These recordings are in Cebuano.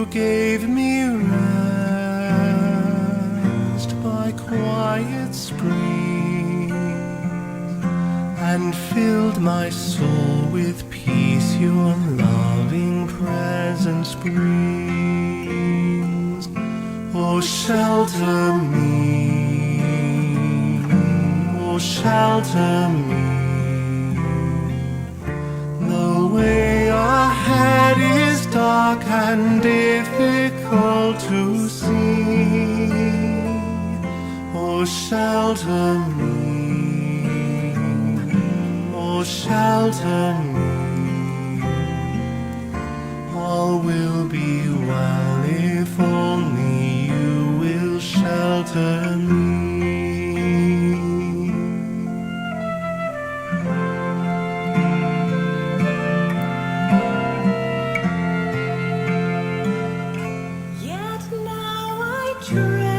You gave me rest by quiet springs and filled my soul with peace your loving presence brings. Oh, shelter me, oh, shelter me. The way ahead is dark and difficult to see. Oh, shelter me, oh, shelter me. All will be well if only you will shelter me. Yet now I tread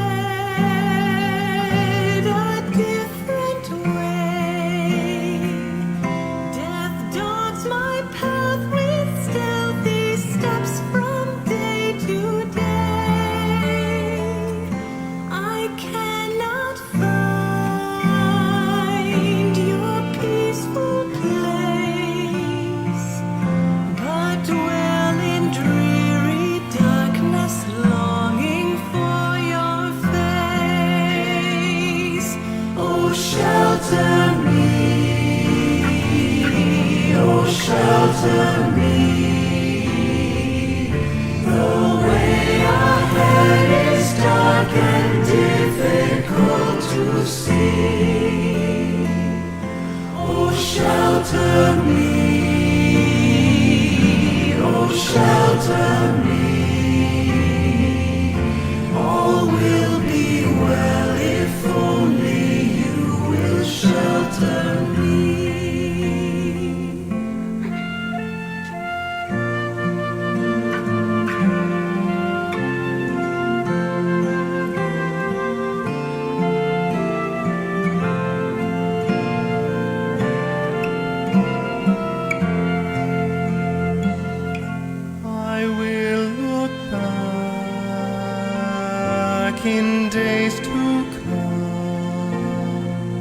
a different way. Death dogs my path with stealthy steps from day to day. I cannot find your peaceful place, but dwell in dreary darkness, longing for your face. Oh, shelter me, oh, shelter me. The way ahead is dark and difficult to see. Oh, shelter me, oh, shelter me. All will be well if only you will shelter me. I will look back in days to come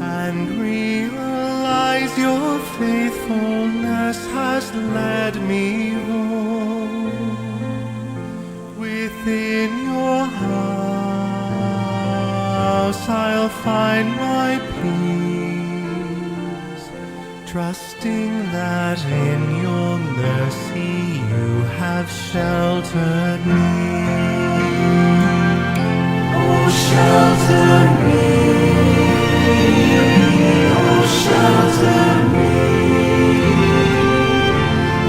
and realize your faithfulness has led me home. Within your house I'll find my peace, trusting that in your mercy you have sheltered me. Oh, shelter me, oh, shelter me.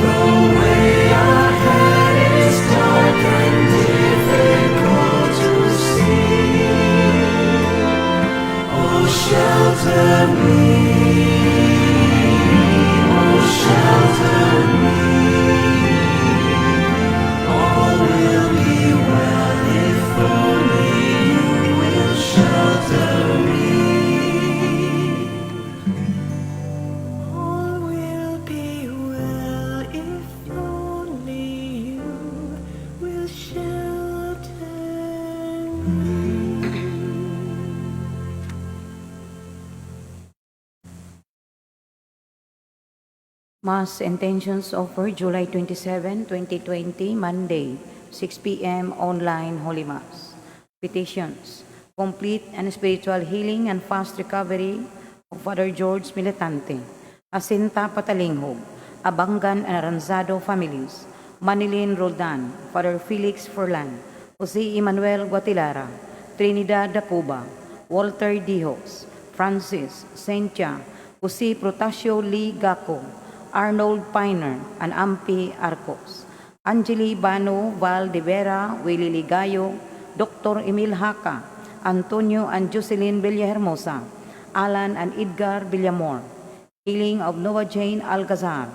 The way ahead is dark and difficult to see. Oh, shelter me, oh, shelter me. All will be well if only you will shelter me. All will be well if only you will shelter me. Mass intentions offer July 27, 2020, Monday, 6 p.m. online Holy Mass. Petitions: complete and spiritual healing and fast recovery of Father George Militante, Asinta Patalinghog, Abangan and Aranzado families, Manilin Roldan, Father Felix Furlan, Jose Emmanuel Guatilara, Trinidad Dacuba, Walter Dijos, Francis, Cynthia, Jose Protasio Lee Gaco, Arnold Piner, and Ampi Arcos, Angeli Bano Val de Vera, Willie Ligayo, Dr. Emil Haka, Antonio and Jocelyn Villahermosa, Alan and Edgar Villamor, healing of Noah Jane Alcazar,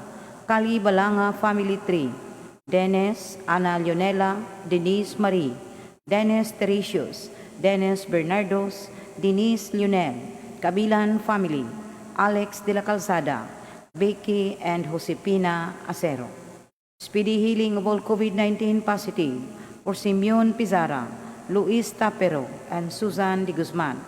Kali Balanga Family Tree, Dennis, Ana Leonela, Denise Marie, Dennis Teresius, Dennis Bernardos, Denise Lionel, Kabilan Family, Alex de la Calzada, Becky and Josepina Acero. Speedy healing of all COVID-19 positive for Simeon Pizarra, Luis Tapero, and Susan de Guzman.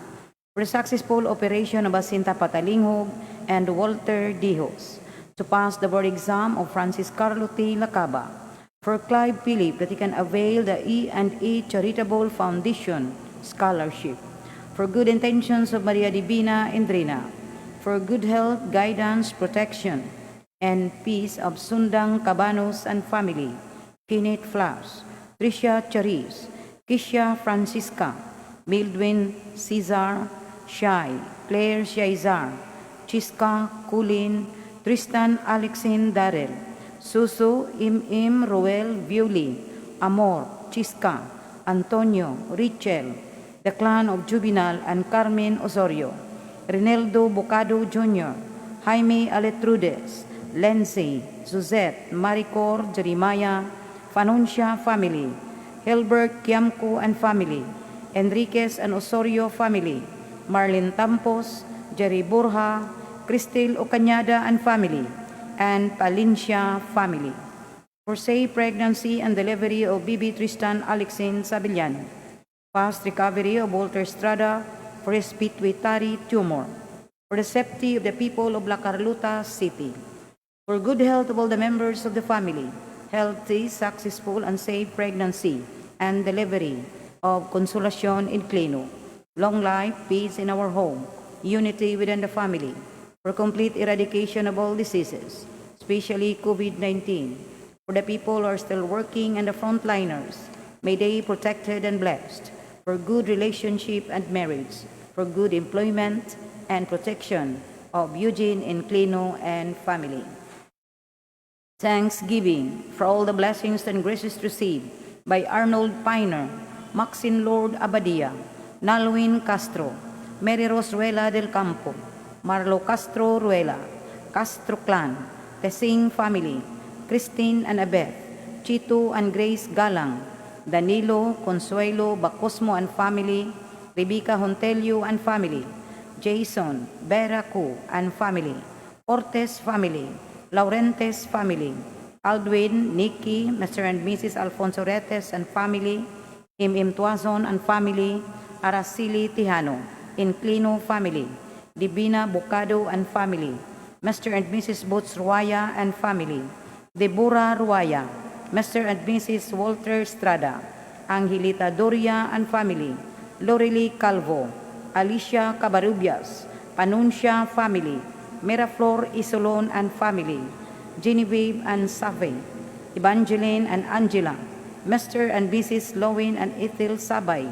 For the successful operation of Asinta Patalinghog and Walter Dijos. To pass the board exam of Francis Carlo T. Lacaba. For Clive Philip, that he can avail the E&E Charitable Foundation Scholarship. For good intentions of Maria Divina Endrina. For good health, guidance, protection, and peace of Sundang Cabanos and family, Kenneth Flash, Tricia Charis, Kisha Francisca, Mildwin Cesar, Shai, Claire Shaizar, Chiska Kulin, Tristan Alexin Darrell, Susu, Im Roel Violi, Amor, Chiska, Antonio, Richel, the clan of Juvenal and Carmen Osorio, Reneldo Bocado Jr., Jaime Aletrudes, Lenzi, Suzette, Maricor, Jeremiah, Fanuncia family, Hilbert Kiamco and family, Enriquez and Osorio family, Marlene Tampos, Jerry Borja, Cristel Ocañada and family, and Palencia family. For safe pregnancy and delivery of Bibi Tristan Alexin Sabiliano. Fast recovery of Walter Estrada for his pituitary tumor. For the safety of the people of La Carlota City. For good health of all the members of the family, healthy, successful, and safe pregnancy and delivery of Consolacion Inclino. Long life, peace in our home, unity within the family, for complete eradication of all diseases, especially COVID-19. For the people who are still working and the frontliners, may they be protected and blessed, for good relationship and marriage, for good employment and protection of Eugene Inclino and family. Thanksgiving for all the blessings and graces received by Arnold Piner, Maxine Lord Abadia, Nalwin Castro, Mary Rose Ruela del Campo, Marlo Castro Ruela, Castro Clan, Tessing Family, Christine and Abeth, Chito and Grace Galang, Danilo, Consuelo, Bacosmo and family, Rebecca Hontelio and family, Jason, Beraco and family, Cortez family, Laurentes family, Aldwin, Nikki, Mr. and Mrs. Alfonso Retes and family, Im Tuazon and family, Araceli Tijano, Inclino family, Divina Bocado and family, Mr. and Mrs. Boots Ruaya and family, Deborah Ruaya, Mr. and Mrs. Walter Estrada, Angelita Doria and family, Lorely Calvo, Alicia Cabarubias, Panuncia family, Miraflor Isolon and family, Genevieve and Save, Evangeline and Angela, Mr. and Mrs. Lowin and Ethel Sabay,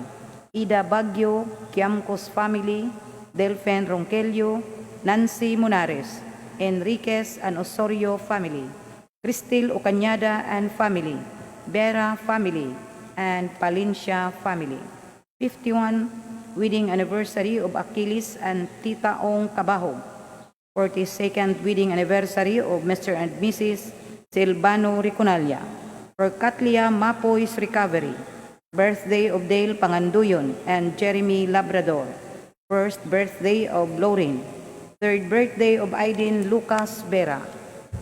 Ida Baguio, Kiamcos family, Delphin Ronquello, Nancy Munares, Enriquez and Osorio family, Cristel Ocañada and family, Vera family, and Palencia family. 51 wedding anniversary of Achilles and Tita Ong Cabahog. 42nd wedding anniversary of Mr. and Mrs. Silvano Riconalia. For Katlia Mapoy's recovery. Birthday of Dale Panganduyon and Jeremy Labrador. First birthday of Lauren. Third birthday of Aiden Lucas Vera.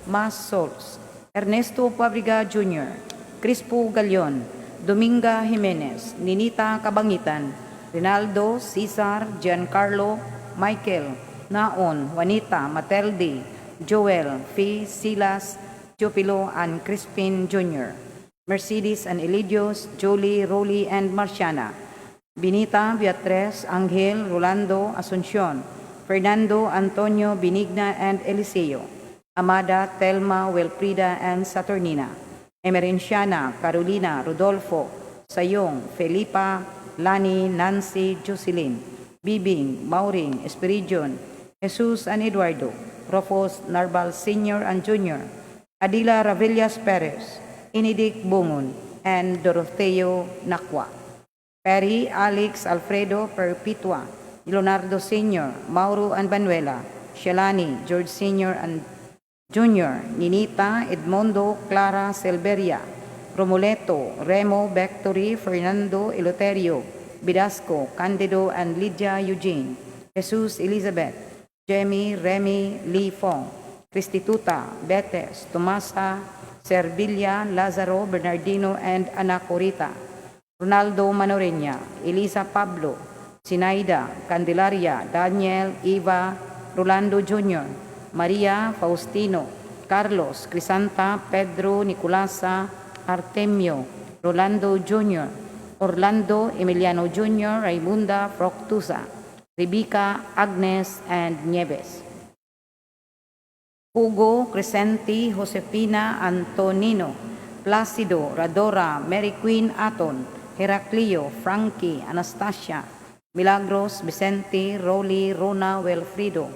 Mass Souls. Ernesto Fabriga Jr., Crispo Galion, Dominga Jimenez, Ninita Cabangitan, Rinaldo, Cesar, Giancarlo, Michael, Naon, Juanita, Matilde, Joel, Fee, Silas, Teofilo, and Crispin Jr., Mercedes and Elidios, Jolie, Rolly, and Marciana, Benita, Beatriz, Angel, Rolando, Asuncion, Fernando, Antonio, Benigna, and Eliseo, Amada, Telma, Wilfrida, and Saturnina, Emerenciana, Carolina, Rodolfo, Sayong, Felipa, Lani, Nancy, Jocelyn, Bibing, Mauring, Espiridion, Jesus and Eduardo, Rufus Narbal Sr. and Jr., Adila Ravillas Perez, Inidik Bungon, and Doroteo Nakwa. Perry, Alex, Alfredo, Perpetua, Leonardo Sr., Mauro and Manuela, Shelani, George Sr. and Jr., Ninita, Edmondo, Clara, Silveria, Romuleto, Remo, Bectory, Fernando, Eleuterio, Bidasco, Candido, and Lydia Eugene, Jesus Elizabeth, Jemmy, Remy, Lee Fong, Cristituta, Betes, Tomasa, Servilla, Lazaro, Bernardino, and Anacorita, Ronaldo Manorenya, Elisa Pablo, Sinaida, Candelaria, Daniel, Eva, Rolando Jr., Maria Faustino, Carlos, Crisanta, Pedro, Nicolasa, Artemio, Rolando Jr., Orlando, Emiliano Jr., Raimunda Fructusa, Rebecca, Agnes, and Nieves. Hugo, Crescenti, Josefina, Antonino, Placido, Radora, Mary Queen Aton, Heraclio, Frankie, Anastasia, Milagros, Vicente, Rolly, Rona, Wilfrido,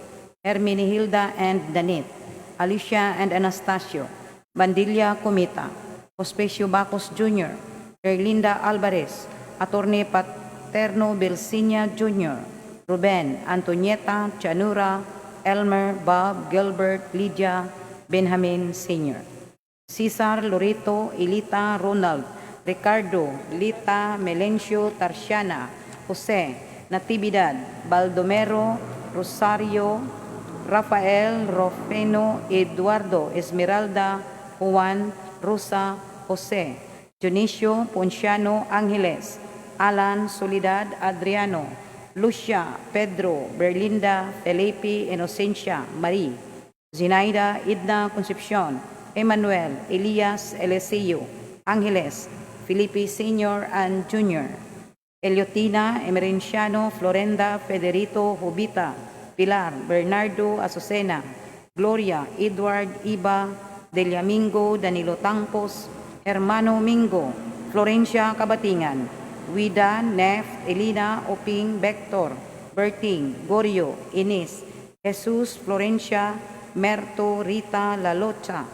Herminihilda, and Danit, Alicia and Anastasio, Bandilla Comita, Ospecio Bacos Jr., Erlinda Alvarez, Attorney Paterno Belsinia Jr., Ruben, Antonieta, Chanura, Elmer, Bob, Gilbert, Lydia, Benjamin Sr. Cesar, Loreto, Elita, Ronald, Ricardo, Lita, Melencio, Tarsiana, Jose, Natividad, Baldomero, Rosario, Rafael, Rofeno, Eduardo, Esmeralda, Juan, Rosa, Jose, Dionisio, Ponciano, Angeles, Alan, Soledad, Adriano, Lucia, Pedro, Berlinda, Felipe, Inocencia, Marie, Zinaida, Idna, Concepcion, Emmanuel, Elias, Eliseo, Angeles, Felipe Sr. and Jr., Eliotina, Emerenciano, Florenda, Federico, Jubita, Pilar, Bernardo, Azucena, Gloria, Edward, Iba, Deliamingo, Danilo Tangpos, Hermano Mingo, Florencia Cabatingan, Wida, Nef, Elina, Oping, Vector, Berting, Gorio, Inis, Jesus, Florencia, Merto, Rita, Lalocha,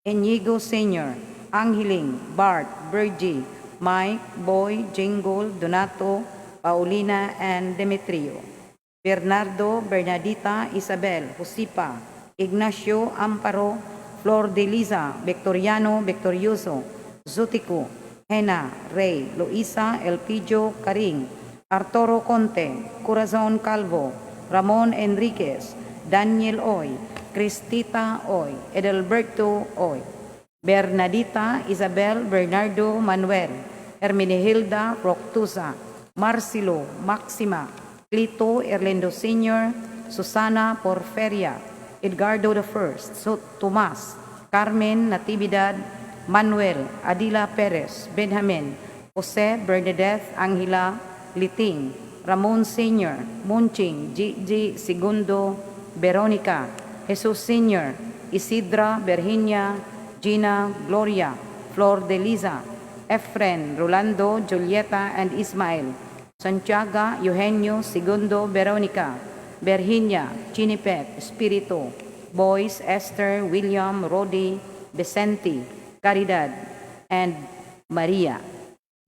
Enigo Sr., Angeling, Bart, Virgie, Mike, Boy, Jingle, Donato, Paulina, and Demetrio. Bernardo, Bernadita, Isabel, Josipa, Ignacio, Amparo, Flor de Liza, Victoriano, Victorioso, Zutico, Hena, Rey, Luisa, Elpidio, Karing, Arturo Conte, Corazon Calvo, Ramon Enriquez, Daniel Oy, Cristita Oy, Edelberto Oy, Bernadita, Isabel, Bernardo, Manuel, Hermenegilda, Roctusa, Marcelo, Maxima, Clito, Erlendo Sr., Susana Porferia, Edgardo the First, Tomas, Carmen Natividad, Manuel, Adila Perez, Benjamin, Jose, Bernadette, Angela, Liting, Ramon Sr., Munching, Gigi Segundo, Veronica, Jesus Sr., Isidra, Virginia, Gina, Gloria, Flor de Liza, Efren, Rolando, Julieta, and Ismael, Santiago, Eugenio, Segundo, Veronica, Virginia, Chinipet, Espiritu, Boys, Esther, William, Rodi, Vicente, Caridad, and Maria.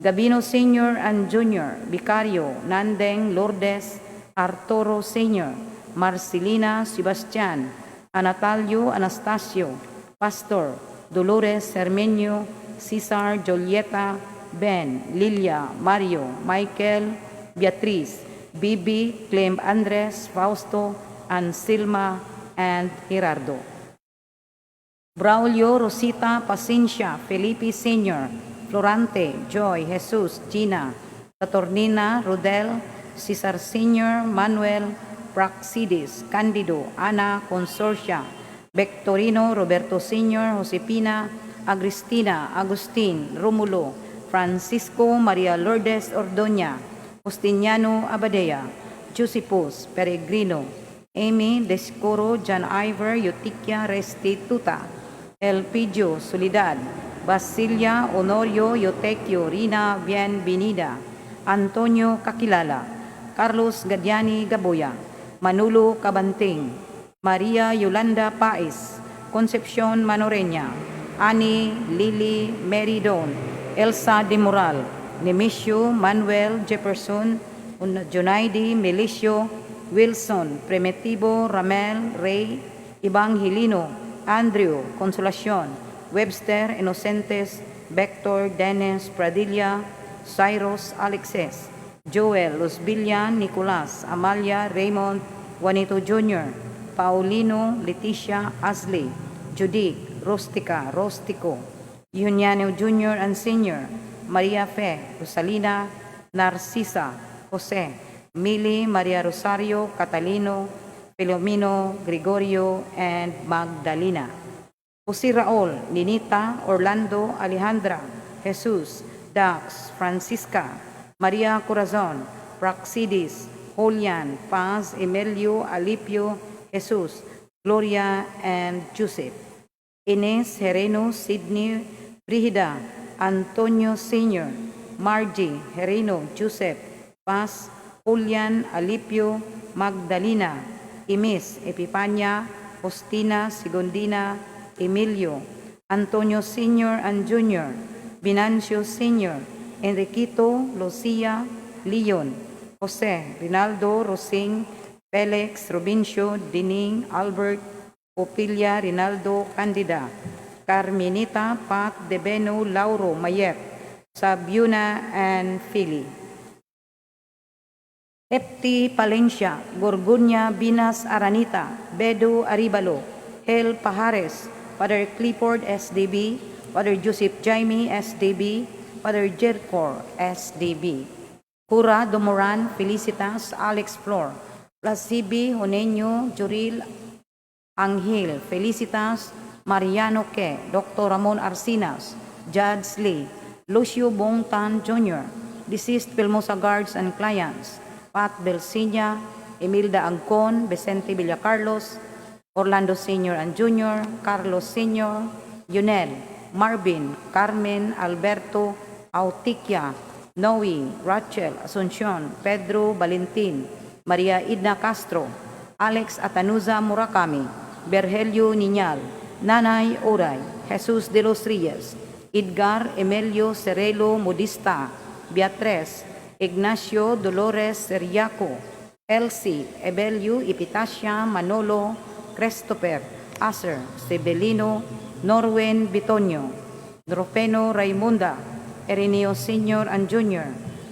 Gabino Sr. and Jr., Vicario, Nandeng, Lourdes, Arturo Sr., Marcelina, Sebastian, Anatalio, Anastasio, Pastor, Dolores, Hermenio, Cesar, Julieta, Ben, Lilia, Mario, Michael, Beatriz, Bibi, Clem Andres, Fausto, Anselma, and Gerardo. Braulio, Rosita, Pacencia, Felipe Sr., Florante, Joy, Jesus, Gina, Saturnina, Rodel, Cesar Sr., Manuel, Praxidis, Candido, Ana, Consorcia, Victorino, Roberto Sr., Josepina, Agristina, Agustin, Romulo, Francisco, Maria Lourdes Ordoña, Justiniano Abadea, Josepus, Peregrino, Amy, Descoro, John Iver, Eutiquia, Restituta, Elpidio, Soledad, Basilia, Honorio, Eutequio, Rina, Bienvenida, Antonio Kakilala, Carlos Gadiani Gaboya, Manulo Cabanting, Maria Yolanda Pais, Concepcion Manoreña, Annie, Lily, Mary Don, Elsa de Moral, Nemesio, Manuel, Jefferson, Junaidi, Melicio, Wilson, Primitivo, Ramel, Ray, Evangelino, Andrew, Consolacion, Webster, Inocentes, Vector, Dennis, Pradilla, Cyrus, Alexis, Joel, Luzbillan, Nicolas, Amalia, Raymond, Juanito Jr., Paulino, Leticia, Asley, Judy, Rostica, Rostico, Juniano Jr. and Sr., Maria Fe, Rosalina, Narcisa, Jose, Mili, Maria Rosario, Catalino, Filomeno, Gregorio, and Magdalena. Jose Raul, Ninita, Orlando, Alejandra, Jesus, Dax, Francisca, Maria Corazon, Praxidis, Julian, Paz, Emilio, Alipio, Jesus, Gloria, and Joseph. Ines, Hereno, Sidney, Brigida, Antonio Sr., Margie, Hereno, Joseph, Paz, Julian, Alipio, Magdalena, Imis, Epipania, Faustina, Segundina, Emilio, Antonio Sr. and Jr., Venancio Sr., Enriquito, Lucia, Leon, Jose, Rinaldo, Rosing, Felix, Robincio, Dining, Albert, Opilia, Rinaldo, Candida, Carmenita, Pat, Debeno, Lauro, Mayet, Sabiuna, and Philly. Epti Palencia, Gorgonia Binas Aranita, Bedo Aribalo, Hel Pajares, Father Clifford SDB, Father Joseph Jaime SDB, Father Jercor SDB. Cura Domoran, Felicitas, Alex Flor, Placibi, Honenyo, Juril, Angel, Felicitas, Mariano Ke, Dr. Ramon Arsinas, Judge Lee, Lucio Bongtan Jr., deceased Filmosa guards and clients, Pat Belsinya, Emilda Angcon, Vicente Villacarlos, Orlando Sr. and Jr., Carlos Sr., Yunel, Marvin, Carmen, Alberto, Autiquia, Noe, Rachel, Asuncion, Pedro Valentin, Maria Idna Castro, Alex Atanuza Murakami, Berhelio Niñal, Nanay Oray, Jesus de los Reyes, Edgar Emilio Cerelo Modista, Beatriz, Ignacio Dolores Seriaco, Elsie, Ebelio Epitacia, Manolo, Christopher, Aser, Sebelino, Norwen Bitonio, Rofeno Raimunda, Erineo Sr. and Jr.,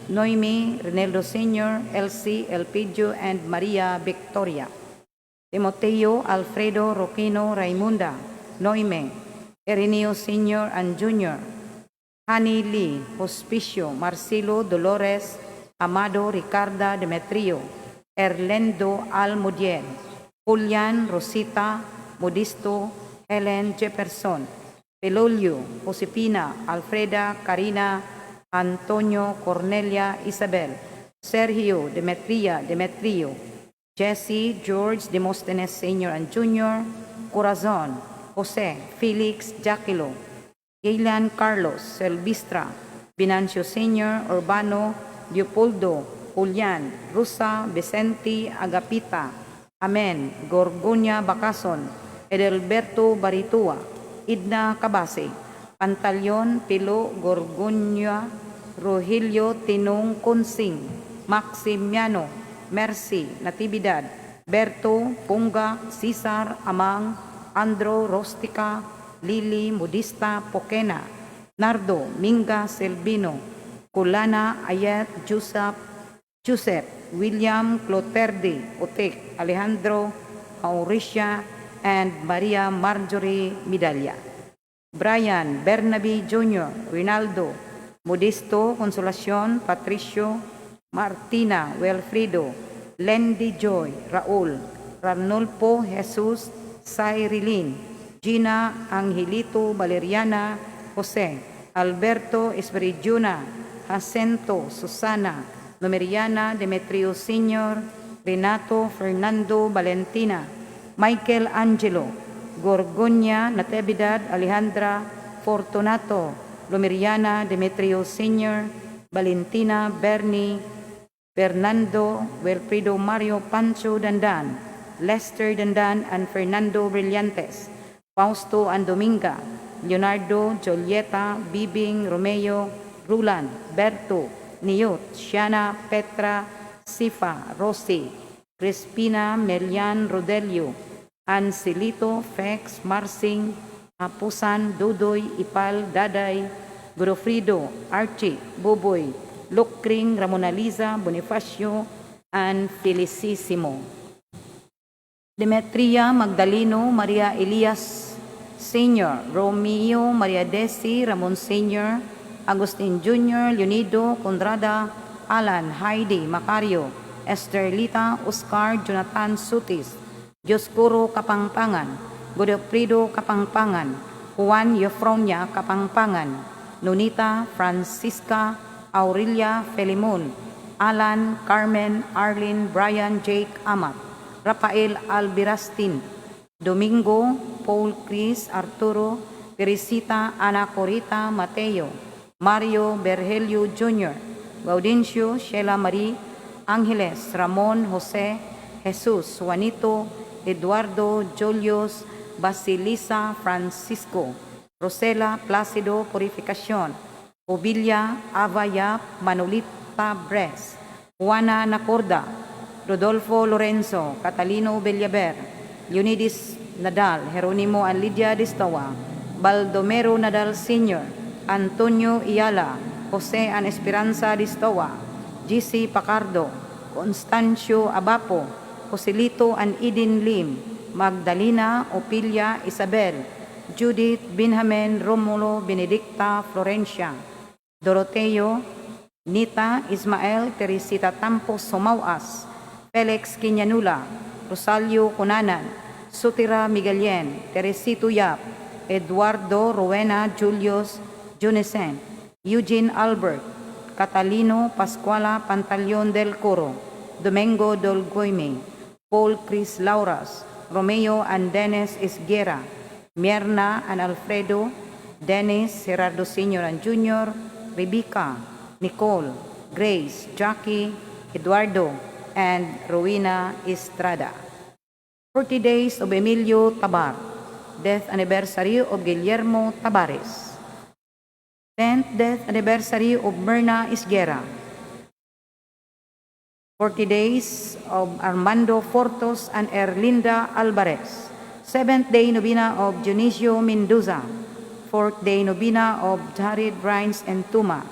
Noemi, Reneldo Sr., Elsie, Elpidio, and Maria Victoria. Timoteo, Alfredo, Roquino, Raimunda, Noime, Erineo Sr. and Jr., Hani Lee, Hospicio, Marcelo, Dolores, Amado, Ricarda, Demetrio, Erlendo Almudiel, Julian, Rosita, Modisto, Helen Jefferson, Pelolio, Josepina, Alfreda, Karina, Antonio, Cornelia, Isabel, Sergio, Demetria, Demetrio, Jesse, George, Demosthenes Sr. and Jr., Corazon, Jose, Felix, Jaquilo, Gailan Carlos, Silvestra, Venancio Sr., Urbano, Leopoldo, Julian, Rusa, Vicente, Agapita, Amen, Gorgonia Bacason, Edelberto Baritua, Idna Cabase, Pantaleon, Pilo, Gorgonia, Rogelio Tinong Consing, Maximiano, Mercy, Natividad, Berto, Punga, Cesar, Amang, Andro, Rostica, Lili, Modista, Pokena, Nardo, Minga, Selvino, Kulana, Ayet, Jusap, Joseph, William, Cloterde, Otek, Alejandro, Mauricia, and Maria Marjorie Medalla. Brian, Bernabe Jr., Rinaldo, Modesto, Consolacion, Patricio, Martina, Wilfredo, Lendy Joy, Raul, Ranulfo, Jesus, Cyrillin, Gina, Angelito, Valeriana, Jose, Alberto, Esperidiona, Jacinto, Susana, Numeriana, Demetrio Sr., Renato, Fernando, Valentina, Michael Angelo, Gorgonia, Natividad, Alejandra, Fortunato, Lumeriana, Demetrio Sr., Valentina, Bernie, Fernando, Wilfredo Mario Pancho Dandan, Lester Dandan, and Fernando Brillantes, Fausto and Dominga, Leonardo, Julieta, Bibing, Romeo, Ruland, Berto, Niot, Shiana, Petra, Sifa, Rossi, Crispina, Melian, Rodelio, Ancelito, Fex, Marsing, Apusan, Dudoy, Ipal, Daday, Godofrido, Archie, Buboy, Lucring, Ramonaliza, Bonifacio, and Felicissimo. Demetria, Magdaleno, Maria Elias, Sr., Romeo, Maria Desi, Ramon Sr., Agustin Jr., Leonido, Conrada, Alan, Heidi, Macario, Esterlita, Oscar, Jonathan Sutis, Dioscuro Kapangpangan, Godofredo Kapangpangan, Juan Eufronia Kapangpangan, Nonita, Francisca, Aurelia Felimon, Alan, Carmen, Arlene, Brian, Jake Amat, Rafael Albirastin, Domingo, Paul Chris, Arturo, Teresita, Ana Corita, Mateo, Mario Bergelio Jr., Gaudencio, Sheila Marie, Angeles, Ramon, Jose, Jesus, Juanito, Eduardo, Julius, Basilisa, Francisco, Rosela, Placido, Purificacion, Obilia, Avaya, Manolita Bres, Juana Nacorda, Rodolfo Lorenzo, Catalino Bellaber, Leonidas Nadal, Jeronimo and Lydia Distowa, Baldomero Nadal Sr., Antonio Iala, Jose and Esperanza Distowa, GC Pacardo, Constancio Abapo, Joselito and Eden Lim, Magdalena Opilia Isabel, Judith Benjamin Romulo Benedicta Florencia, Doroteo, Nita Ismael Teresita Tampos Somawas, Felix Quinanula, Rosalio Cunanan, Sutira Miguelien, Teresito Yap, Eduardo Rowena Julius Junesen, Eugene Albert, Catalino Pascuala Pantaleon del Coro, Domingo Dolgoime, Paul Chris Lauras, Romeo and Dennis Esguera, Mierna and Alfredo, Dennis Gerardo Sr. and Jr., Rebecca, Nicole, Grace, Jackie, Eduardo, and Rowena Estrada. 40 days of Emilio Tabar, death anniversary of Guillermo Tabares, 10th death anniversary of Myrna Isguera, 40 days of Armando Fortos and Erlinda Alvarez, 7th day novena of Dionisio Mendoza, 4th day novena of Jared Rhines and Tuma,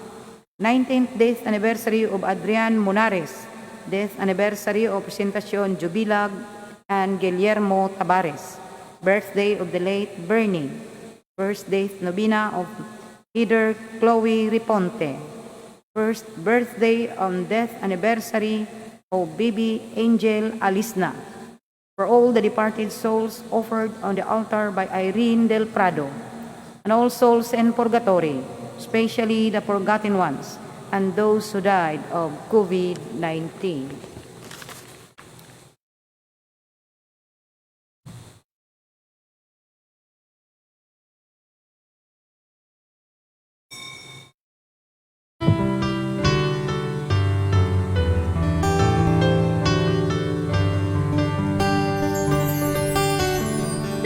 19th death anniversary of Adrian Monares, death anniversary of Presentacion Jubilag and Guillermo Tabares, birthday of the late Bernie, first death novena of Heather Chloe Riponte, first birthday on death anniversary of baby Angel Alisna, for all the departed souls offered on the altar by Irene del Prado, and all souls in purgatory, especially the forgotten ones and those who died of COVID-19.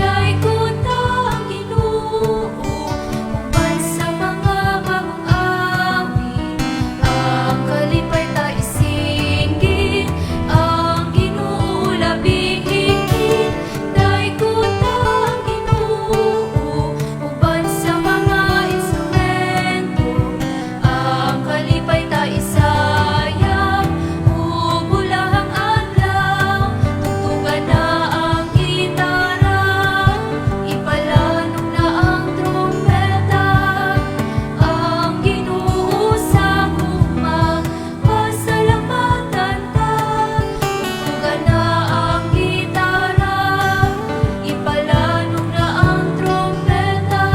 Daigota ang Ginoo uban sa mga bagong awit, ang kalipay ta isinggit, ang Ginoo labing higit. Daigota ang Ginoo uban sa mga instrumento, ang kalipay ta isayang ug hulahang adlaw. Tugtugan na ang gitara, ipalanog na ang trumpeta, ang Ginoo sa gugma, pasalamatan ta. Tugtugan na ang gitara, ipalanog na ang trumpeta,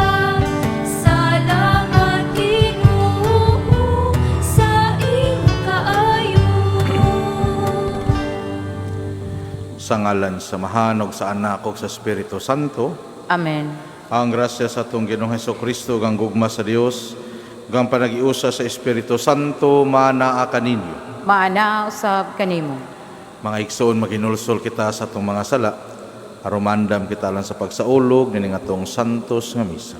salamat Ginoo sa imong kaayo. Sa ngalan sa Amahan ug sa Anak ug sa Espiritu Santo. Amen. Ang grasya sa atong Ginoong Hesus Kristo, ang gugma sa Dios, ug ang panaghiusa sa Espiritu Santo maanaa kaninyo. Maanaa usab kanimo. Mga igsoon, maghinulsol kita sa atong mga sala aron maandam kita alang sa pagsaulog nining atong santos nga misa.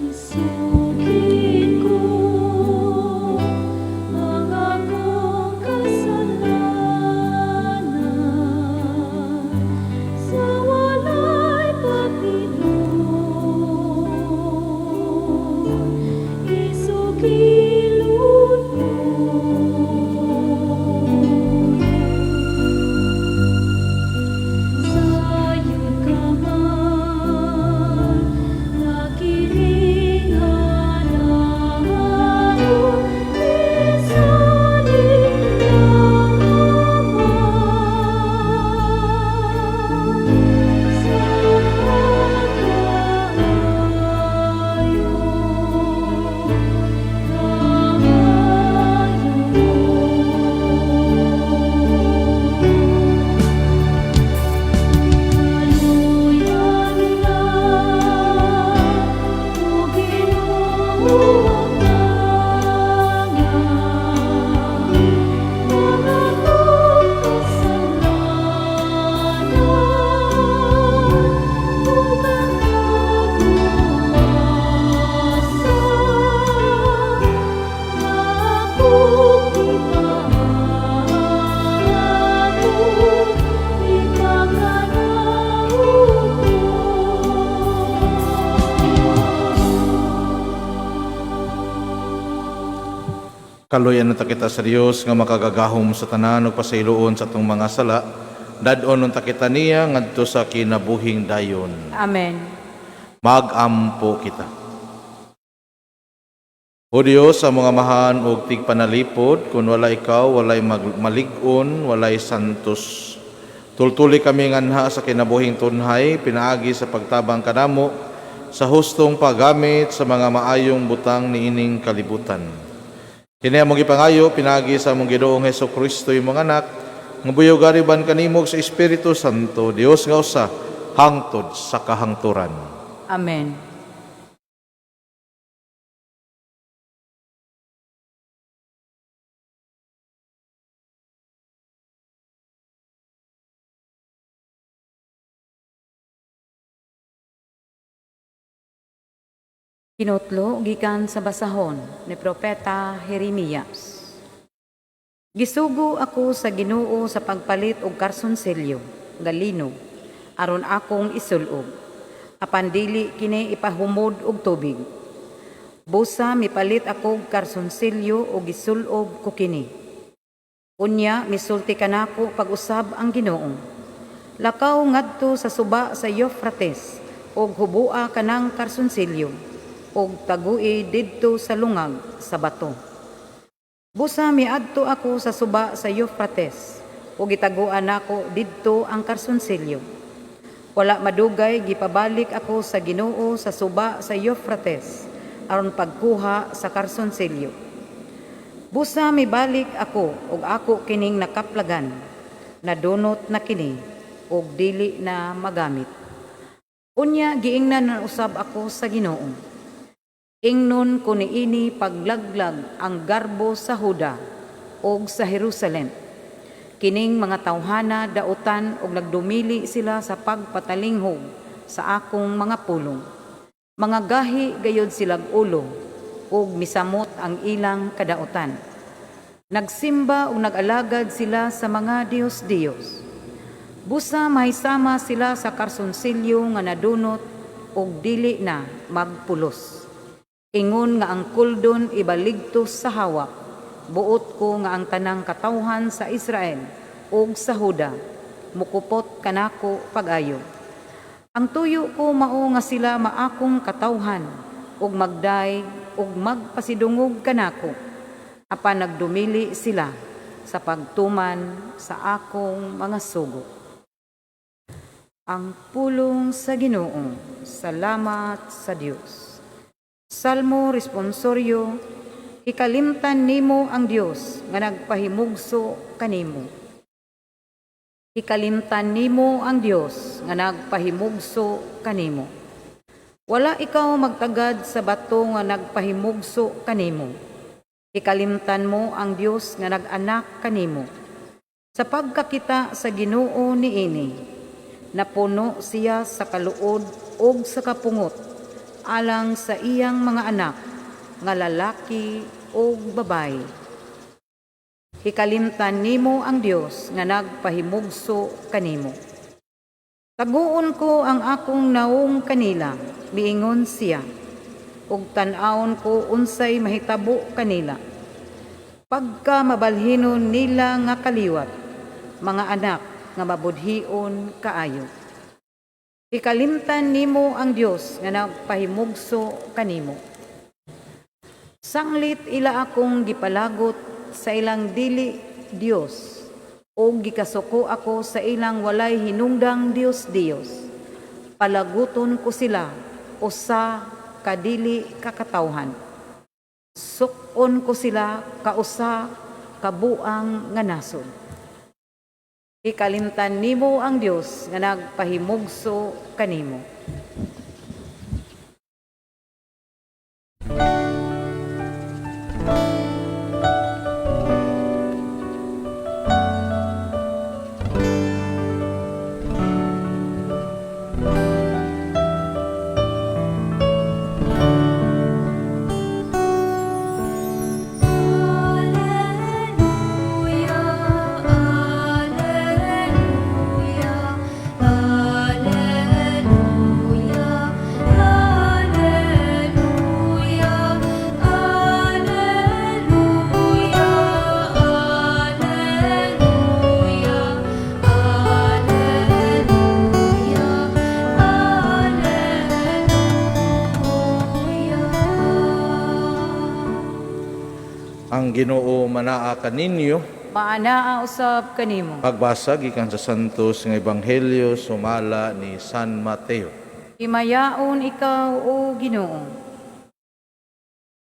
Isugid ko ang akong kasalanan sa walay pagtinuod. Kaluyan unta kita sa Dios nga makagagahom sa tanan ug pasayloon sa atong mga sala. Dad-on unta kita niya ngadto sa kinabuhing dayon. Amen. Magampo kita. O Dios, sa mga mahan ug tigpanalipod, kun wala ikaw, walay malig-on, walay santos. Tultuli kami nganha sa kinabuhing tunhay, pinaagi sa pagtabang kanamo sa hustong paggamit sa mga maayong butang niining kalibutan. Kini among gipangayo pinaagi sa among Ginoong Hesus Kristo, imong anak, nga buyog gariban kanimo sa Espiritu Santo, Dios nga usa hangtod sa kahangturan. Amen. Kinutlo gikan sa basahon ni Propeta Jeremias. Gisugo ako sa Ginoo sa pagpalit og karsonsilyo, galino, aron akong isulog. Apan dili kini ipahumod og tubig. Busa mipalit ako og karsonsilyo og gisulob ko kini. Unya misulti kanako pag-usab ang Ginoo. Lakaw ngadto sa suba sa Euphrates og hubua kanang karsonsilyo og tagui didto sa lungag sa bato. Busa miadto ako sa suba sa Euphrates ug gitaguan nako didto ang karsonsilyo. Wala madugay gipabalik ako sa Ginoo sa suba sa Euphrates aron pagkuha sa karsonsilyo. Busa mibalik ako ug ako kining nakaplagan, nadunot na kini ug dili na magamit. Unya giingnan na usab ako sa Ginoo. Ingnon ko niini paglaglag ang garbo sa Huda ug sa Jerusalem. Kining mga tawhana dautan ug nagdumili sila sa pagpatalinghog sa akong mga pulong. Mga gahi gayod silag ulo ug misamot ang ilang kadautan. Nagsimba ug nag-alagad sila sa mga Diyos-Diyos. Busa mahisama sila sa karsonsilyo nga nadunot ug dili na magpulos. Ingon nga ang kuldon ibaligtos sa hawak, buot ko nga ang tanang katawhan sa Israel ug sa Huda mukupot kanako pag-ayo. Ang tuyo ko mao nga sila maakong katawhan ug magday ug magpasidungog kanako, apan nagdumili sila sa pagtuman sa akong mga sugo. Ang pulong sa Ginoo. Salamat sa Dios. Salmo responsorio, ikalimtan nimo ang Dios nga nagpahimugso kanimo. Ikalimtan nimo ang Dios nga nagpahimugso kanimo. Wala ikaw magtagad sa bato nga nagpahimugso kanimo. Ikalimtan mo ang Dios nga nag-anak kanimo. Sa pagkakita sa Ginoo niini, napuno siya sa kaluod ug sa kapungot alang sa iyang mga anak nga lalaki ug babayi. Hikalimtan nimo ang Dios nga nagpahimugso kanimo. Taguon ko ang akong naong kanila, miingon siya, ug tan-awon ko unsay mahitabo kanila. Pagka mabalhinon nila nga kaliwat, mga anak nga mabudhion kaayo. Ikalimtan nimo ang Dios nga nagpahimugso kanimo. Sanglit ila akong gipalagot sa ilang dili Dios, o gikasuko ako sa ilang walay hinungdang Dios-Dios. Palaguton ko sila usa kadili kakatawhan. Suk-on ko sila kausa kabuang nga nasod. Ikalimtan nimo ang Dios nga nagpahimugso kanimo. Alleluia, Alleluia, Alleluia. Ang Ginoo manaa kaninyo. Maanaa usab kanimo. Pagbasa gikan sa Santos nga Ebanghelyo sumala ni San Mateo. Himayaon ikaw, O Ginoo.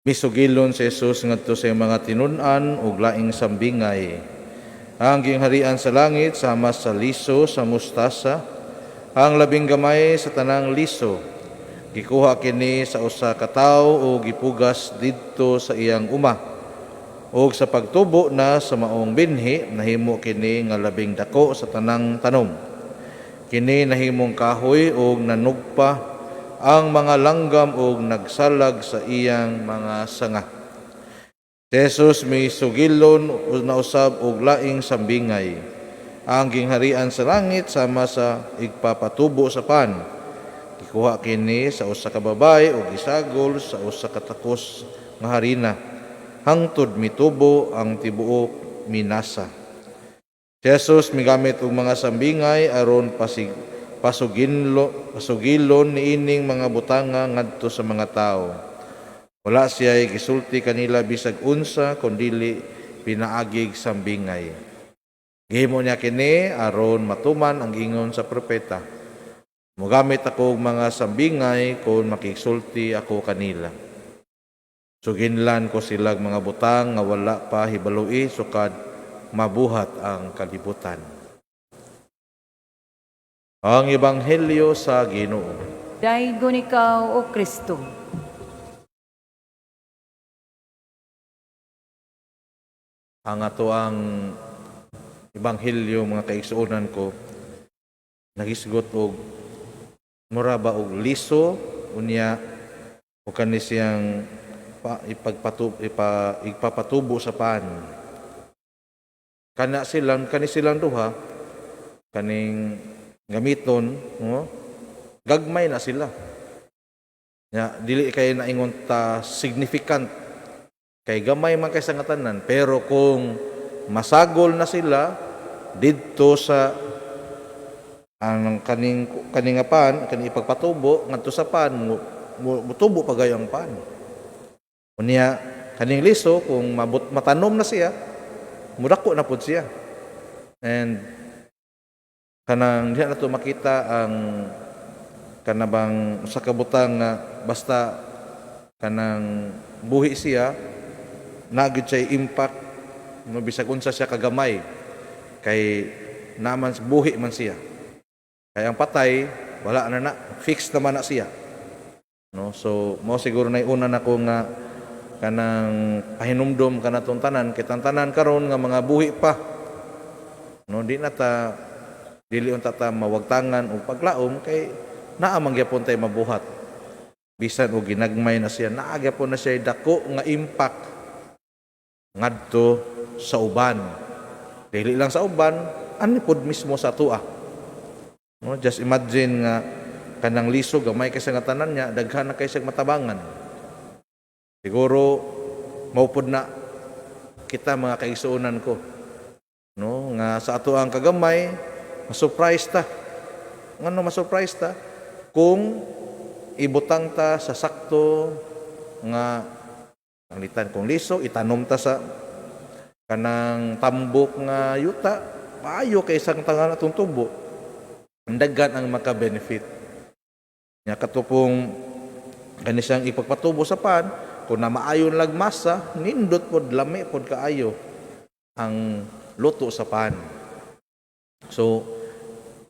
Misugilon si Jesus ngadto sa iyang mga tinun-an ug laing sambingay. Ang gingharian sa langit sama sa liso sa mustasa, ang labing gamay sa tanang liso. Gikuha kini sa usa ka tawo ug gipugas didto sa iyang uma. Ug sa pagtubo na sa maong binhi, nahimo kini nga labing dako sa tanang tanom. Kini nahimong kahoy ug nanugpa ang mga langgam ug nagsalag sa iyang mga sanga. Si Jesus misugilon na usab og laing sambingay. Ang gingharian sa langit sama sa igpapatubo sa pan. Gikuha kini sa usa ka babaye ug gisagol sa usa ka takos nga harina hangtod mitubo ang tibuok minasa. Si Jesus migamit og mga sambingay aron pasugilon niining mga butanga ngadto sa mga tawo. Wala siya gisulti kanila bisag unsa kundili pinaagig sambingay. Gihimo niya kini aron matuman ang ingon sa propeta: "Mogamit ako og mga sambingay kon makigsulti ako kanila. Suginlan ko silag mga butang nga wala pa hibaloi sukad mabuhat ang kalibutan." Ang Ebanghelyo sa Ginoo. Daygon ikaw, O Kristo. Ang ato ang Ebanghelyo, mga kaigsuonan ko, nagisgot og mura ba og liso, unya o kani siyang igpapatubo sa pan. Kana silang, kani silang duha, kaning gamiton, no? Gagmay na sila. Ya, dili kay naingon ta significant kay gamay man kay sa nga tanan, pero kung masagol na sila didto sa ang kaning nga pan, kaning ipagpatubo ngadto sa pan, mutubo pa gayo ang pan. Unya kaning liso kung matanom na siya, mudako na pud siya. And kanang diha na to makita ang kanabang usa ka butang nga basta kanang buhi siya, naa gyud siya impact, no, bisag unsa siya kagamay kay naman buhi man siya. Kay ang patay wala na na, fixed naman na siya, no? So mao siguro nay una nako nga kanang pahinumdom kanatong tanan, kay tanan karon nga mga buhi pa, no, di na ta, dili unta ta mawagtangan og paglaom kay naa man gyapon tay mabuhat. Bisan og ginagmay na siya, naa gyapon na siya dako nga impact ngadto sa uban. Dili lang sa uban, ani pod mismo sa atoa. No, just imagine nga kanang liso gamay kay sa nga tanan niya, daghan na kay siyang matabangan. Siguro maupod na kita, mga kaigsuonan ko, no, nga sa ato ang kagamay, masurprise ta. Ngano masurprise ta? Kung ibutang ta sa sakto nga panglitan kung liso, itanom ta sa kanang tambok nga yuta, maayo kay isang tangan atong tubo. Ang daghan ang maka-benefit. Nya katupong kani siyang ipagpatubo sa pan, kung na maayon lagmasa, nindot pod, lami pod kaayo ang luto sa pan. So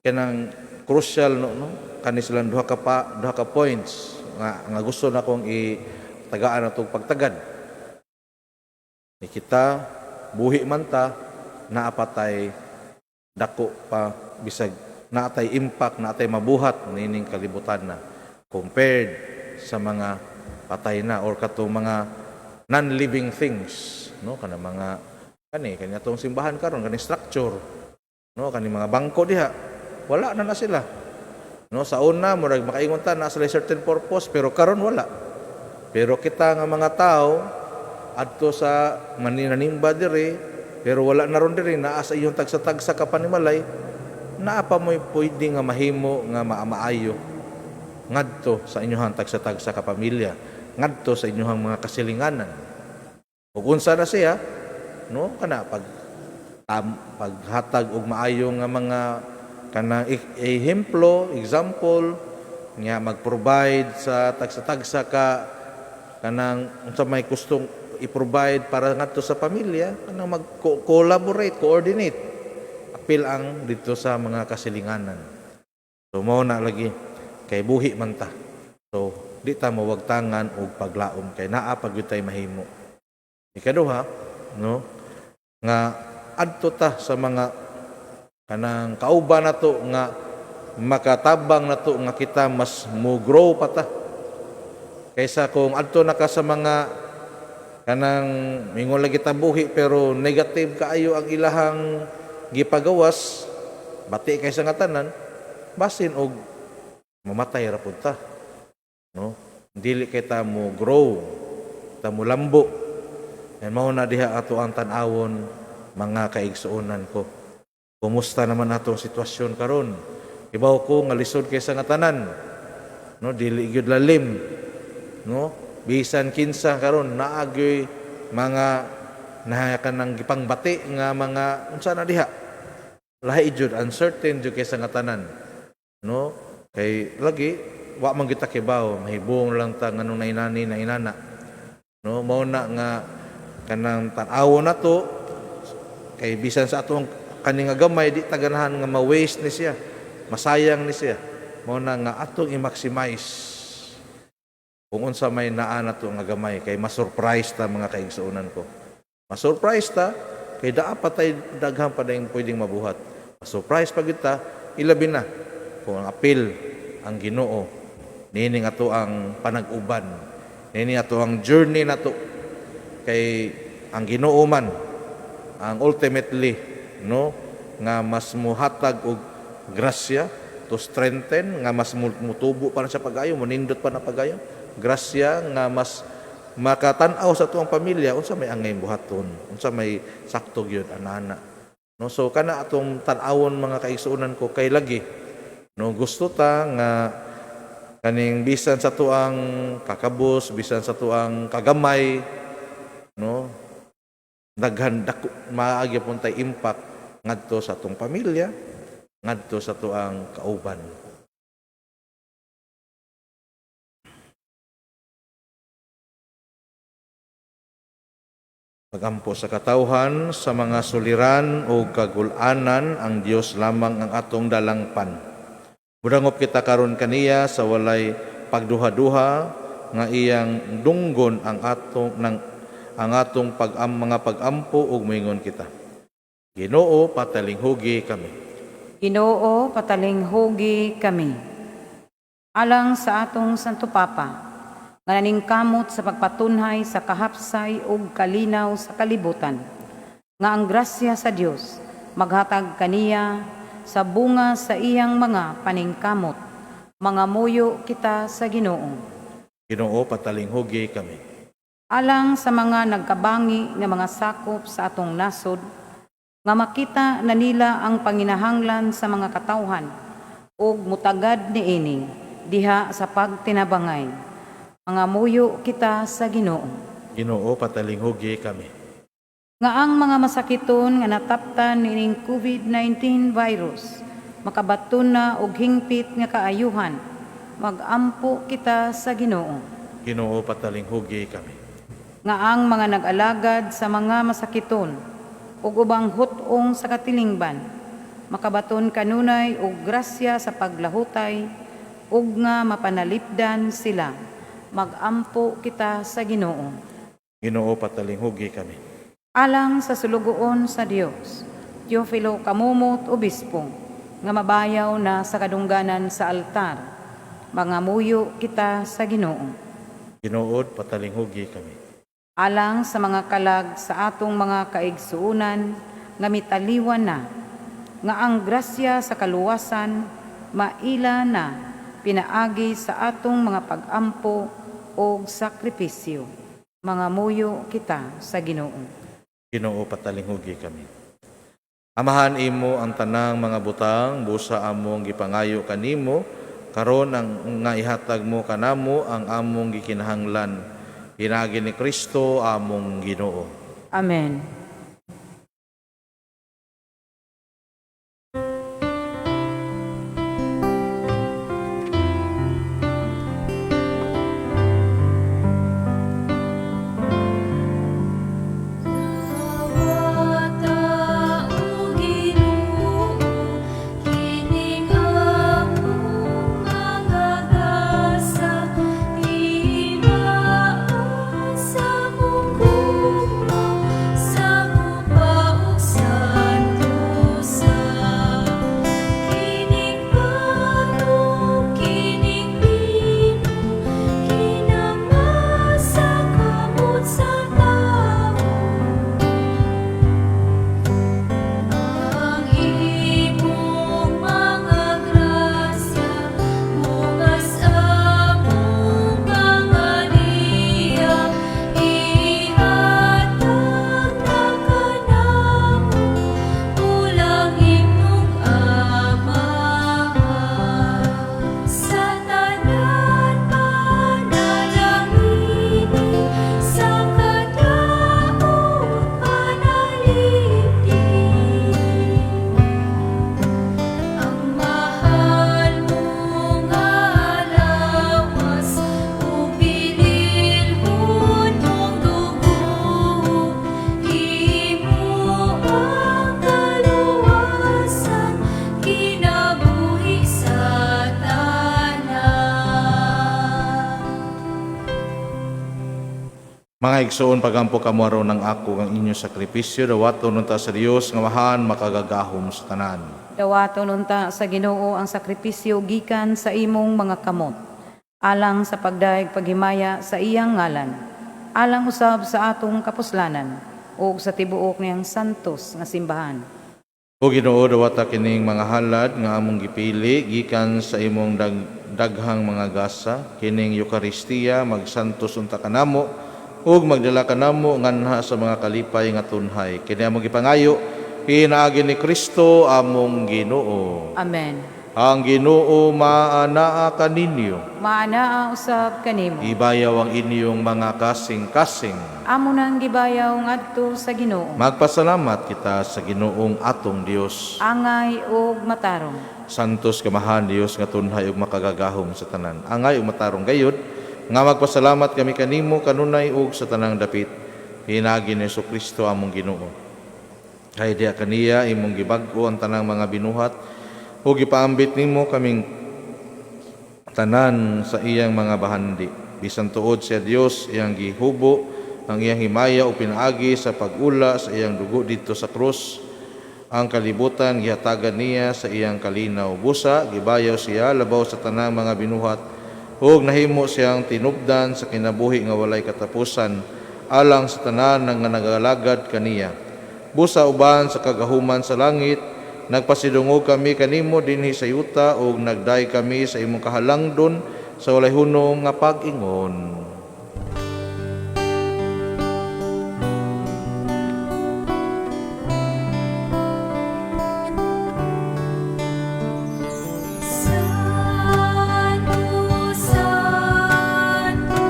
kanang crucial, no, kani silang duha ka points nga gusto na kong itagaan atong pagtagad. Ni kita buhi man ta, naapatay dako pa, bisag naatay impact, naatay mabuhat nining kalibutan na compared sa mga patay na or katong mga non-living things, no, kana mga kani kani atong simbahan karon, kani structure, no, kani mga bangko diha, wala na na sila, no. Sa una murag makaingon ta na sila certain purpose, pero karon wala. Pero kita nga mga tao adto sa maninanimba diri, pero wala na ron diri, naa sa iyong tagsa-tagsa ka panimalay, naa pa mo'y pwede nga mahimo nga maamaayo ngadto sa inyong tagsa-tagsa ka pamilya, ngadto sa inyong mga kasilinganan. Ug unsa na siya, no, kana pag paghatag og maayo nga mga kanang ehemplo, example nga mag-provide sa tagsa-tagsa ka kanang unsa may gustong i-provide para ngadto sa pamilya, kanang mag-collaborate, coordinate, apil ang dito sa mga kasilinganan. So mao na lagi kay buhi man ta. So di ta mawagtangan og paglaom kay naa pa gyud tay mahimo. Ikaduha, no, nga adto ta sa mga kanang kauban nato nga makatabang nato nga kita mas mo grow pa ta kaysa kung adto na ka sa mga kanang mingon lagi ta buhi pero negative kaayo ang ilahang gipagawas, bati kaysa nga tanan, basin og mamatay ra pud ta, no? Dili kay ta mo grow, ta mo lambo. And mao na diha ato ang tan-awon, mga kaigsuonan ko. Kumusta naman atong sitwasyon karon? Ibaw ko nga lisod kaysa nga tanan, no? Dili gyud lalim, no? Bisan kinsa karon naa gyoy mga nahayakan ng gipangbati nga mga unsa na diha, lahi jud, uncertain jud kaysa nga tanan, no? Kay lagi wa man kita kibaw, mahibong lang ta nganong nainani na inana, no? Mao na nga kanang tan-awon nato kay bisan sa atong kani nga gamay, di ta ganahan nga ma-waste ni siya, masayang ni siya. Mao na nga atong i-maximize kung unsa may naa nato nga gamay kay ma-surprise ta, mga kaigsuonan ko. Ma-surprise ta kay daa pa tay daghan pa dayong pwedeng mabuhat. Ma-surprise pa gyud ta, ilabi na kung ang apil ang Ginoo nining ato ang panag-uban, nining ato ang journey nato, kay ang Ginoo man ang ultimately, no, nga mas muhatag og grasya to strengthen nga mas mutubo pa na siya pag-ayo, munindot pa na pag-ayo, grasya nga mas makatan-aw sa tuang pamilya unsa may angay buhaton, unsa may sakto gyud anana, no? So kana atong tan-awon, mga kaigsuonan ko, kay lagi, no, gusto ta nga kaning bisan sa tuang kakabos, bisan sa tuang kagamay, no, daghan dako maagi pun tay impact ngadto sa atong pamilya, ngadto sa tuang kauban. Pagampo sa katawhan sa mga suliran o kagulanan, ang Dios lamang ang atong dalangpan. Mudangop kita karon kaniya sa walay pagduha-duha nga iyang dunggon ang atong nang ang atong mga pag-ampo ug moingon kita. Ginoo, patalinghugi kami. Ginoo, patalinghugi kami. Alang sa atong Santo Papa, nga naningkamot sa pagpatunhay sa kahapsay ug kalinaw sa kalibutan, nga ang grasya sa Dios maghatag kaniya sa bunga sa iyang mga paningkamot. Mangamuyo kita sa Ginoo. Ginoo, patalinghugi kami. Alang sa mga nagkabangi nga mga sakop sa atong nasod, nga makita na nila ang panginahanglan sa mga katawhan ug mutagad niini diha sa pagtinabangay. Mangamuyo kita sa Ginoo. Ginoo, patalinghugi kami. Nga ang mga masakiton nga nataptan niining COVID-19 virus makabaton na og hingpit nga kaayuhan. Magampo kita sa Ginoo. Ginoo, patalinghugi kami. Nga ang mga nag-alagad sa mga masakiton ug ubang hut-ong sa katilingban makabaton kanunay og grasya sa paglahutay ug nga mapanalipdan sila. Magampo kita sa Ginoo. Ginoo, patalinghugi kami. Alang sa sulugoon sa Dios, Teofilo Camomot, Obispo, nga mabayaw na sa kadungganan sa altar, mangamuyo kita sa Ginoo. Ginoo, patalinghugi kami. Alang sa mga kalag sa atong mga kaigsuonan nga mitaliwan na, nga ang grasya sa kaluwasan maila na pinaagi sa atong mga pag-ampo og sakripisyo. Mangamuyo kita sa Ginoo. Ginoo, patalinghugi kami. Amahan, imo ang tanang mga butang, busa among gipangayo kanimo karon ang nga ihatag mo kanamo ang among gikinahanglan. Pinaagi ni Kristo among Ginoo. Amen. Dawata o Ginoo, kining among mga gasa, imaa sa among gugma, sa mupaog santosa. Kining pano, kining bino, kinamasa kamot sa tawo. Ang imong mga grasya, bungas among pangaliya, ihatag na kanamo, pulang imong Amahan. Sa tanan panalangini, sa kadaot panalipdi. Ang mahal mong lawas ug bililhon mong dugo, imo ang kaluwasan, kinabuhi sa tanan. Mga igsoon, pagampo kamo aron ng ako ang inyong sakripisyo, dawaton unta sa Dios nga mahan makagagahom sa tanan. Dawaton unta sa Ginoo ang sakripisyo gikan sa imong mga kamot, alang sa pagdayeg paghimaya sa iyang ngalan, alang usab sa atong kapuslanan ug sa tibuok niyang santos nga simbahan. O Ginoo, dawata kining mga halad nga among gipili gikan sa imong daghang mga gasa, kining Eukaristiya magsantos unta kanamo ug magdala kanamo nganha sa mga kalipay nga tunhay. Kini among gipangayo pinaagi ni Kristo among Ginoo. Amen. Ang Ginoo maanaa kaninyo. Maanaa usab kanimo. Ibayaw ang inyong mga kasing-kasing. Amo nang gibayaw ngadto sa Ginoo. Magpasalamat kita sa Ginoong atong Dios. Angay ug matarong. Santos kamahan Dios nga tunhay ug makagagahom sa tanan. Angay ug matarong gayud nga magpasalamat kami kanimo kanunay ug sa tanang dapit. Pinaagi ni Kristo among Ginoo. Kay diha kaniya imong gibag-o ang tanang mga binuhat ug gipaambit nimo kaming tanan sa iyang mga bahandi. Bisan tuod siya Dios iyang gihubo ang iyang himaya o pinaagi sa pag-ula sa iyang dugo didto sa krus. Ang kalibutan gihatagan niya sa iyang kalinaw. Busa gibayaw siya labaw sa tanang mga binuhat ug nahimo siyang tinubdan sa kinabuhi nga walay katapusan alang sa tanan nga nagalagad kaniya. Busa uban sa kagahuman sa langit, nagpasidungog kami kanimo dinhi sa yuta ug nagday kami sa imong kahalangdon sa walay hunong nga pag-ingon. Santo, Santo,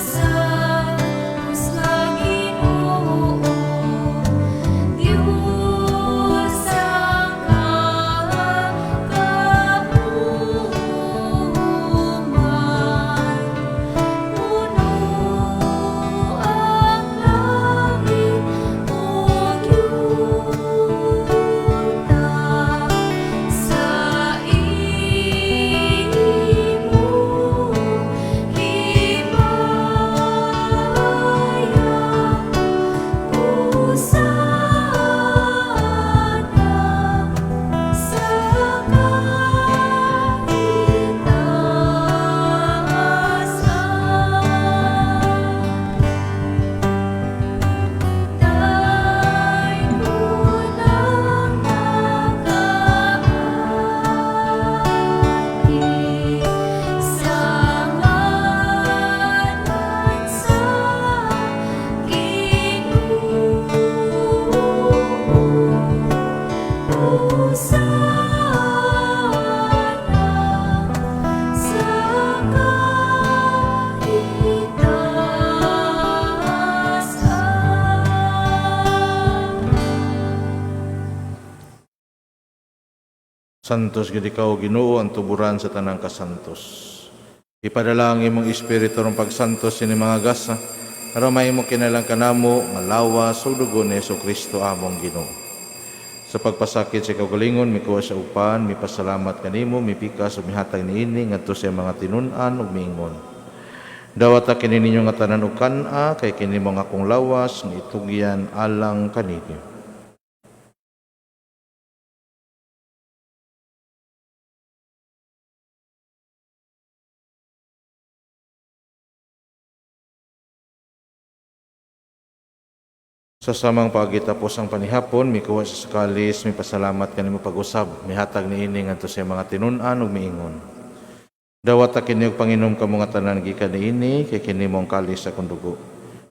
Santos nga Ginoo, Dios ang kagahuman. Puno ang langit ug yuta sa imong himaya. Hosana sa kaitaasan. Daytolang nakaagi sa ngalan sa Ginoo. Hosana sa kaitaasan. Santos gid ikaw, Ginoo, ang tuburan sa tanang kasantos. Ipadala ang imong espiritu aron pagsantos ini mga gasa, aron mahimo kinalang kanamo nga lawas ug dugo ni Kristo among Ginoo. Sa pagpasakit sa kaugalingon, mikuha siya og pan, mipasalamat kanimo, mipikas ug mihatag niini ngadto sa iyang mga tinun-an ug miingon: "Dawata kini ninyo nga tanan og kan-a, kay kini mao ang akong lawas nga itugyan alang kaninyo." Sa samang pagitapos ang panihapon, mikuha siya sa kalis, mipasalamat kanimo pag-usab, mihatag niini ngadto sa iyang mga tinun-an ug miingon: "Dawata kini ug panginom kamo nga tanan gikan niini, kay kini mao ang kalis sa akong dugo.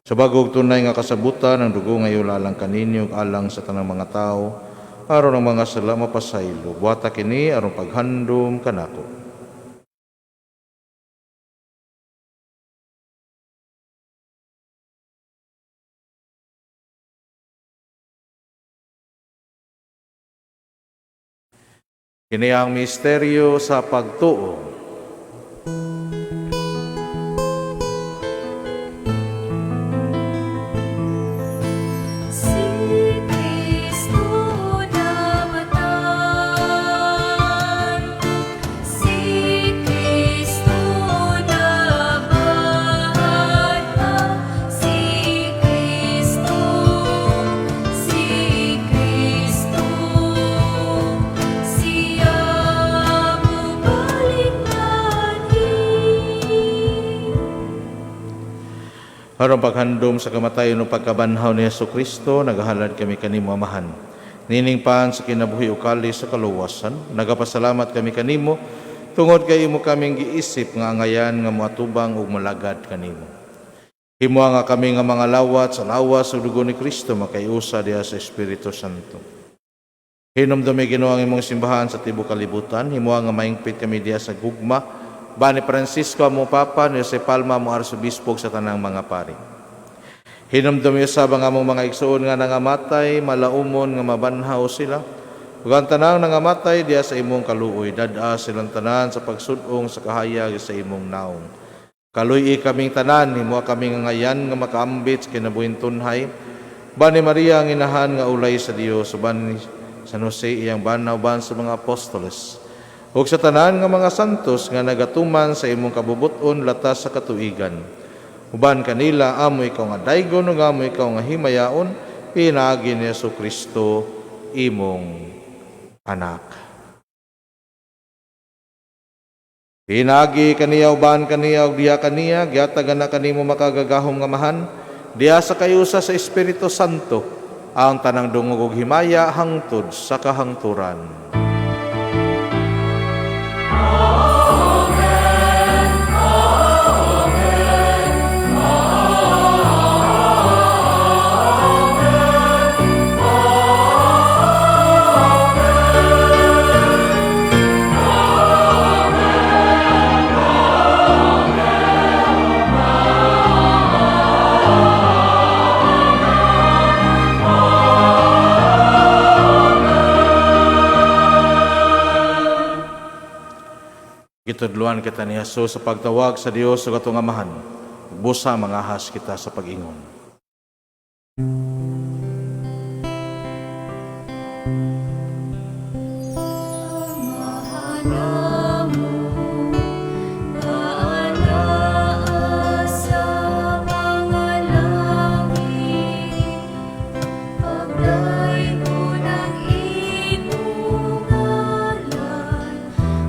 Sa bago ug tunay nga kasabutan, ang dugo nga iula alang kaninyo ug alang sa tanang mga tawo, aron ang mga sala mapasaylo. Buhata kini aron paghandom kanako." Kini ang misteryo sa pagtuo. Si Kristo namatay, si Kristo nabanhaw, si Kristo, si Kristo, siya mobalik anhi. Aron paghandom sa kamatayon ug pagkabanhaw ni Hesus Kristo, nagahalad kami kanimo, Amahan. Nining pan sa kinabuhi ug kalis sa kaluwasan, nagapasalamat kami kanimo tungod kay imo kaming giisip nga angayan nga moatubang ug molagad kanimo. Himoa nga kami nga mga lawat sa lawas ug dugo ni Kristo makaiusa diha sa Espiritu Santo. Hinumdumi, Ginoo, ang imong simbahan sa tibuok kalibutan, himoa nga mahingpit kami diha sa gugma, ba ni Francisco among Papa, ni Jose Palma among Arsobispo sa tanang mga pari. Hinumdumi usab ang among mga igsoon nga nangamatay, malaumon nga mabanhaw sila. Ug ang tanang nangamatay diha sa imong kaluoy, dad-a silang tanan sa pagsud-ong sa kahayag sa imong naong. Kaluy-i kaming tanan, himoa kami nga angayan nga makaambit sa kinabuhing tunhay. Ba ni Maria ang inahan nga ulay sa Dios, uban ni San Jose iyang bana, uban sa mga apostoles, ug sa tanan nga mga santos nga nagatuman sa imong kabubut-on latas sa katuigan. Uban kanila amo ikaw nga daygon ug amo ikaw nga himayaon pinaagi ni Hesus Kristo imong anak. Pinaagi kaniya, uban kaniya ug diha kaniya, gihatagan na kanimo makagagahom nga Amahan diha sa kayusa sa Espiritu Santo ang tanang dungog ug himaya hangtod sa kahangturan. Gitudluan kita ni Jesus sa pagtawag sa Dios ug atong Amahan. Busa mangahas kita sa pag-ingon. Amahan amon, nga anaa sa mga langit, pagdaygon ang imong ngalan,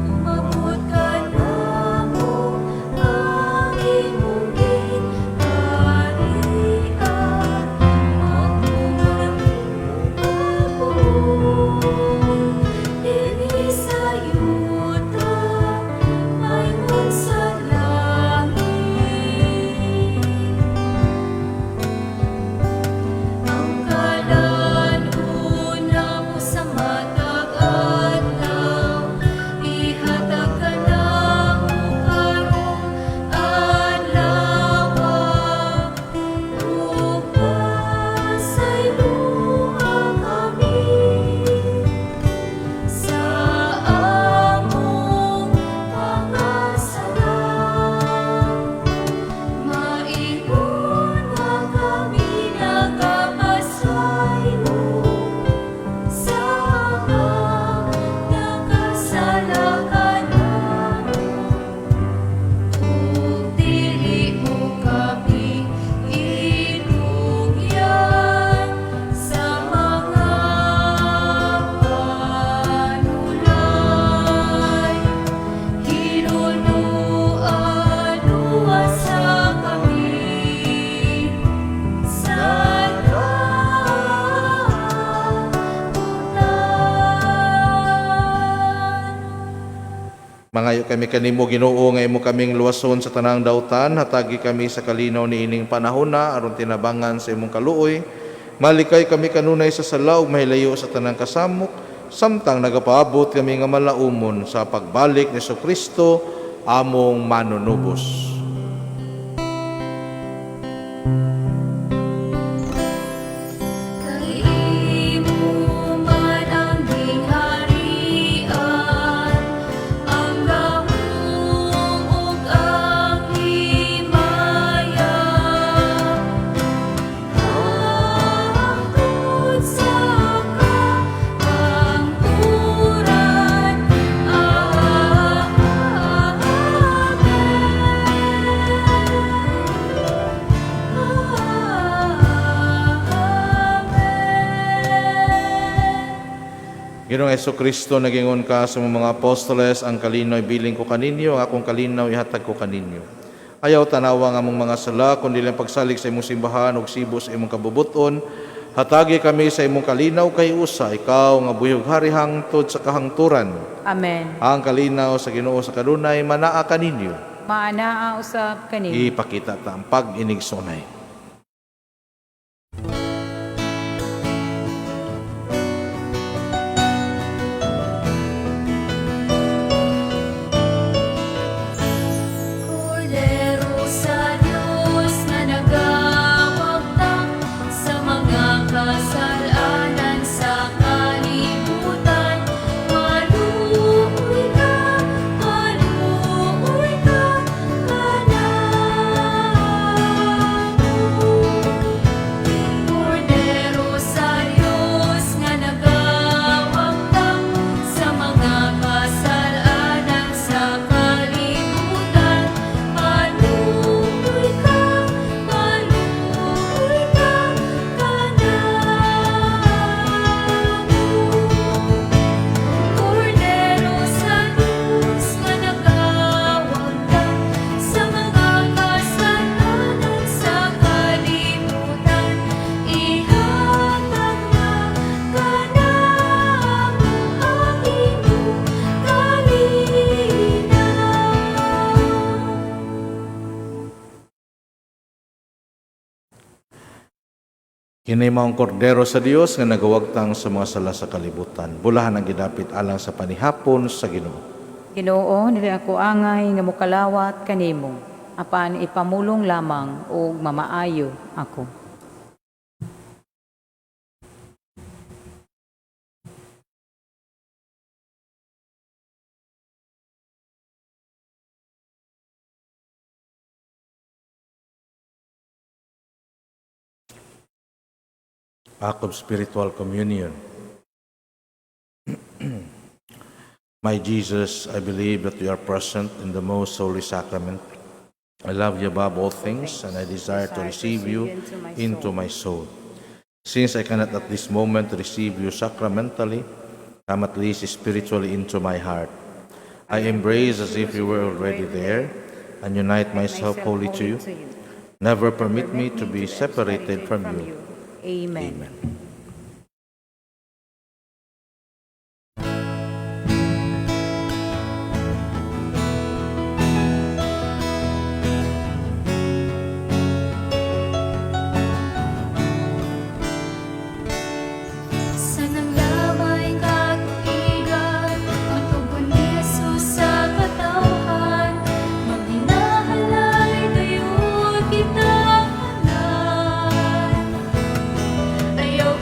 umabot kanamo ang imong gingharian. Mangayo kami kanimo, Ginoo, nga imo kaming luwason sa tanang dautan, hatagi kami sa kalinaw niining panahona aron tinabangan sa imong kaluoy. Malikay kami kanunay sa sala ug mahilayo sa tanang kasamok, samtang nagapaabot kami nga malaumon sa pagbalik ni Kristo among manunubos. Kay imo man ang gingharian, ang gahom ug ang himaya, hangtod sa kahangturan. Amen. Ginoong Kristo, nagingon ka sa mga apostoles, "Ang kalinaw bilin ko kaninyo, ang akong kalinaw ihatag ko kaninyo. Ayaw tanawa ang among mga sala, kundi lang pagsalig sa imong simbahan ug sibo sa imong kabubuton. Hatagi kami sa imong kalinaw kay usa, ikaw nga buhi ug hari hangtod sa kahangturan." Amen. Ang kalinaw sa Ginoo sa kanunay manaa kaninyo. Maanaa usab kanimo. Ipakita ta ang pag-inigsunay. Kordero sa Dios nga nagawagtang sa mga kasalanan sa kalibutan, maluoy ka, maluoy ka kanamo. Kordero sa Dios nga nagawagtang sa mga kasalanan sa kalibutan, maluoy ka, maluoy ka kanamo. Kordero sa Dios nga nagawagtang sa mga kasalanan sa kalibutan, ihatag na kanamo ang imong kalinaw. Kini maong kordero sa Dios nga nagawagtang sa mga sala sa kalibutan. Bulahan ang gidapit alang sa panihapon sa Ginoo. Ginoo, dili ako angay nga mokalawat kanimo, apan ipamulong lamang ug mamaayo ako. Act of spiritual communion. My Jesus, I believe that you are present in the most holy sacrament. I love you above all things, and I desire to receive you into my soul. Since I cannot at this moment receive you sacramentally, come at least spiritually into my heart. I embrace as if you were already there and unite myself wholly to you. Never permit me to be separated from you. Amen. Amen. Sa nanglabay katuigan, matugon ni Jesus sa katawhan, maghinahalay dayon kita tanan. Ayaw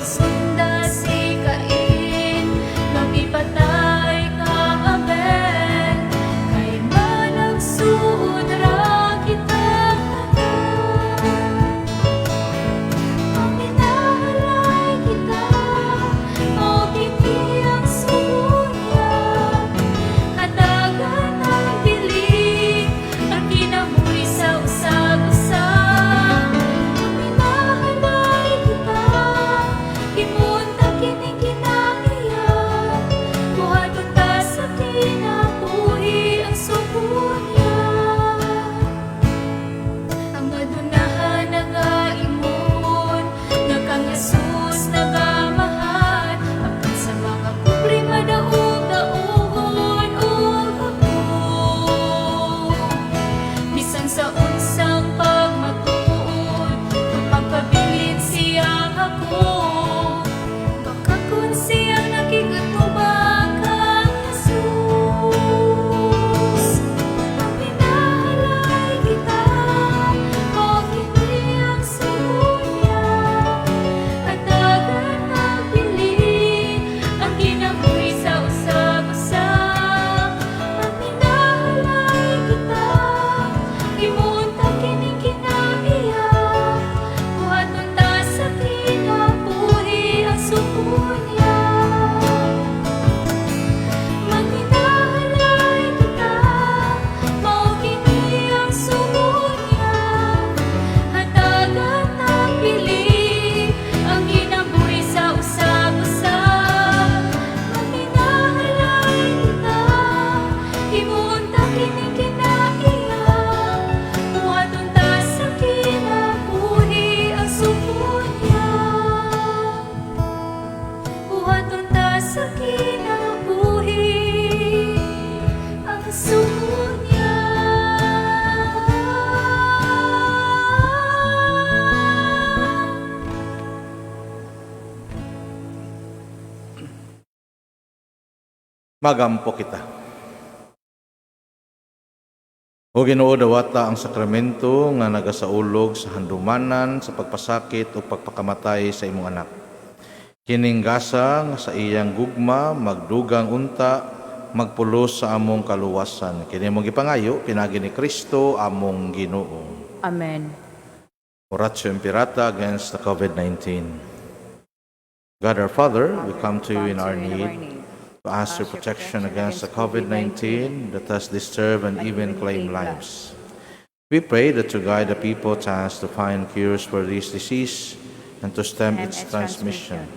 Magampo kita. O Ginoo, dawata ang sakramento nga nagasaulog sa handumanan sa pagpasakit o pagpakamatay sa imong anak. Kining gasa nga sa iyang gugma magdugang unta magpulos sa among kaluwasan. Kini among gipangayo pinaagi ni Kristo among Ginoo. Amen. Oratio Imperata against the COVID-19. God our Father, we come to you in our need to ask your protection against the COVID-19 that has disturbed and even claimed lives. We pray that you guide the people tasked to find cures for this disease and to stem its transmission.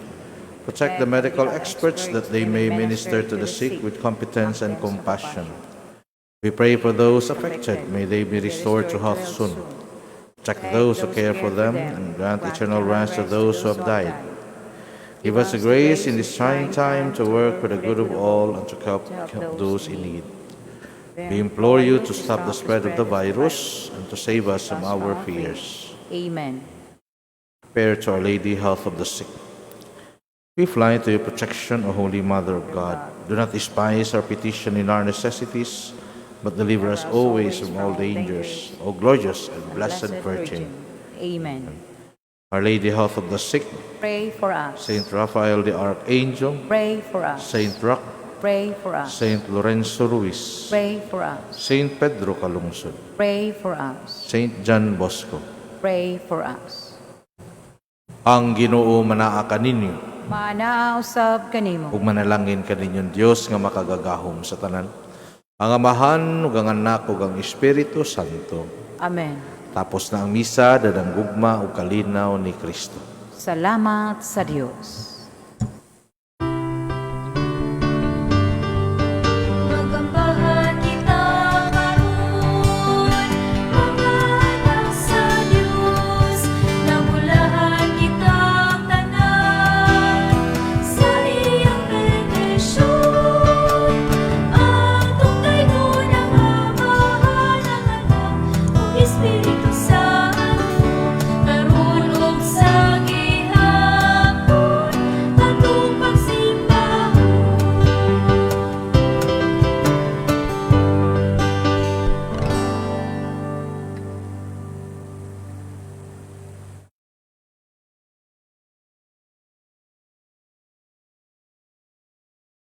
Protect the medical experts that they may minister to the sick with competence and compassion. We pray for those affected, may they be restored to health soon. Protect those who care for them and grant eternal rest to those who have died. Give us the grace in this trying time to work for the good of all and to help those in need. We implore you to stop the spread of the virus and to save us from our fears. Amen. Prayer to Our Lady, Health of the Sick. We fly to your protection, O Holy Mother of God. Do not despise our petition in our necessities, but deliver us always from all dangers, O glorious and blessed Virgin. Amen. Our Lady, Health of the Sick, Pray for us. Saint Raphael the Archangel, Pray for us. Saint Roch, Pray for us. Saint Lorenzo Ruiz, Pray for us. Saint Pedro Calungsod, Pray for us. Saint John Bosco. Pray for us. Ang Ginoo manaa kaninyo Manaa usab kanimo. Ug manalangin kaninyong Dios nga makagagahom sa tanan. Ang Amahan ug ang Anak ug ang Espiritu Santo. Amen. Tapos na ang misa, dalang gugma ug kalinaw ni Kristo. Salamat sa Dios.